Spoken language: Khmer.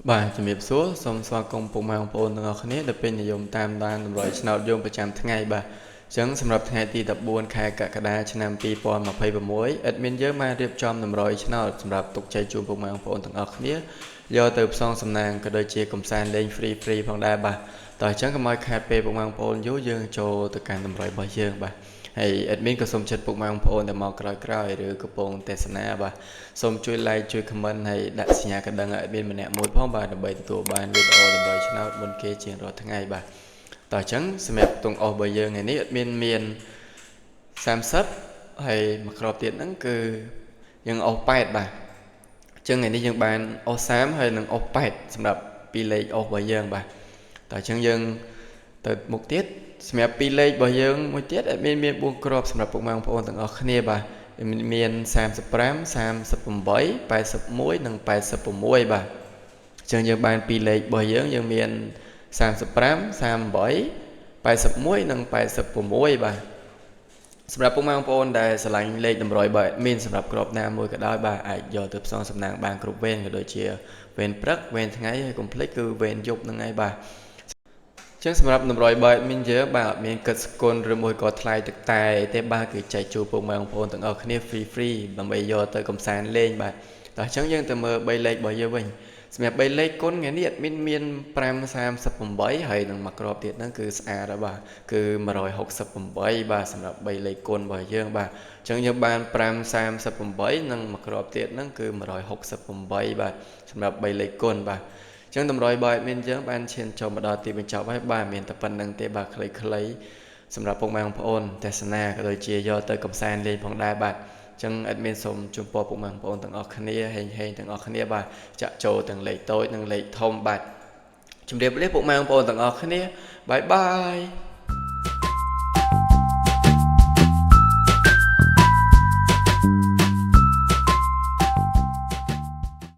បាទជំរាបសួរសូមស្វាគមន៍ពុកម៉ែបងប្អូនទាំងអស់គ្នាដែលពេញនិយមតាមដានតម្រុយឆ្នោតយើងប្រចាំថ្ងៃបាទអញ្ចឹងសម្រាប់ថ្ងៃទី14ខែកក្កដាឆ្នាំ2026 admin យើងបានរៀបចំតម្រុយឆ្នោតសម្រាប់ទុកចែកជូនពុកម៉ែបងប្អូនទាំងអស់គ្នាយកទៅផ្សងសំណាងក៏ដូចជាកំសាន្តលេង free free ផងដែរបាទតោះអញ្ចឹងកុំឲ្យខាតពេលពុកម៉ែបងប្អូនយូរយើងចូលទៅកាន់តម្រុយរបស់យើងបាទហើយ admin ក៏សូមចិត្តពុកម៉ែបងប្អូនដែលមកក្រោយៗឬកំពុងទស្សនាបាទសូមជួយ like ជួយ comment ហើយដាក់សញ្ញាកណ្ដឹងឲ្យ admin ម្នាក់មួយផងបាទដើម្បីទទួលបានវីដេអូតម្រុយឆ្នោតមុនគេជាងរាល់ថ្ងៃបាទតោះអញ្ចឹងសម្រាប់ទងអស់របស់យើងថ្ងៃនេះ admin មាន30ហើយមួយគ្រាប់ទៀតហ្នឹងគឺយើងអស់8បាទអញ្ចឹងថ្ងៃនេះយើងបានអស់30ហើយនឹងអស់8សម្រាប់ពីរលេខអស់របស់យើងបាទតោះអញ្ចឹងយើងទៅមុខទៀតសម្រាប់ពីរលេខរបស់យើងមួយទៀត admin មាន4គ្រាប់សម្រាប់ពុកម៉ែបងប្អូនទាំងអស់គ្នាបាទមាន35 38 81និង86បាទអញ្ចឹងយើងបានពីរលេខរបស់យើងយើងមាន35 38 81និង86បាទសម្រាប់ពុកម៉ែបងប្អូនដែលស្រឡាញ់លេខតម្រុយបើ admin សម្រាប់ក្របណាមួយក៏ដោយបាទអាចយកទៅផ្សងសំណាងបានគ្រប់វេនក៏ដូចជាវេនព្រឹកវេនថ្ងៃហើយកុំភ្លេចគឺវេនយប់ហ្នឹងឯងបាទចឹងសម្រាប់តម្រុយបើ admin យើងបាទអត់មានគិតស្គុនឬមួយក៏ថ្លៃទឹកតែទេបាទគឺចែកជូនពុកម៉ែបងប្អូនទាំងអស់គ្នា free free ដើម្បីយកទៅកំសាន្តលេងបាទតោះអញ្ចឹងយើងទៅមើល3លេខរបស់យើងវិញសម្រាប់3លេខគុណថ្ងៃនេះ admin មាន538ហើយនឹងមួយគ្រាប់ទៀតហ្នឹងគឺស្អាតហើយបាទគឺ168បាទសម្រាប់3លេខគុណរបស់យើងបាទអញ្ចឹងយើងបាន538និងមួយគ្រាប់ទៀតហ្នឹងគឺ168បាទសម្រាប់3លេខគុណបាទអញ្ចឹងតម្រុយបើ admin យើងបានឈានចូលមកដល់ទីបញ្ចប់ហើយបាទមានតែប៉ុណ្្នឹងទេបាទខ្លីៗសម្រាប់ពុកម៉ែបងប្អូនទស្សនាក៏ដូចជាយកទៅកំសាន្តលេងផងដែរបាទចឹង admin សូមជូនពរពុកម៉ែបងប្អូនទាំងអស់គ្នាហេងហេងទាំងអស់គ្នាបាទចាក់ចូលទាំងលេខតូចនិងលេខធំបាទជម្រាបលាពុកម៉ែបងប្អូនទាំងអស់គ្នាbye bye.